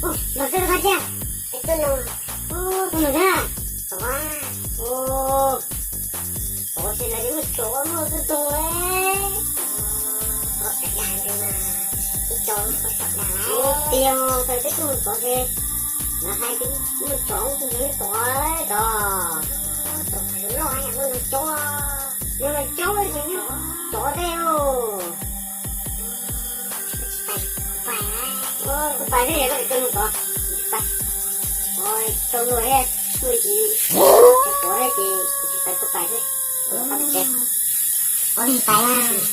Ua, los xwb los thiab. Tus nus, tus nus thiab. Tod, tod ces lawv yuav muaj tsov muaj tus tus le. Ua tiag, thaum peb tuaj mus tod ces lawv hais tias muaj tsov muaj tus tus tod. Tod, tus nus loj, tus nus coob, tus nus coob ces nyob tsov tej. Kuv pais xwb, yog koj tsis tau nug tod, kuv tsis pais. Tau nug thiab, nug tsis tau thiab ces kuv tsis pais, kuv pais xwb. Kuv pais tsev. Ua li pais na.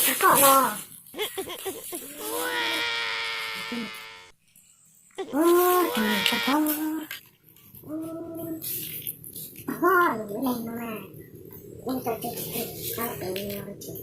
Npawg, koj los. Ua, tus nus tod, ua, ua, lub neej no mas, neej txom nyem, tsis tau pem no ces.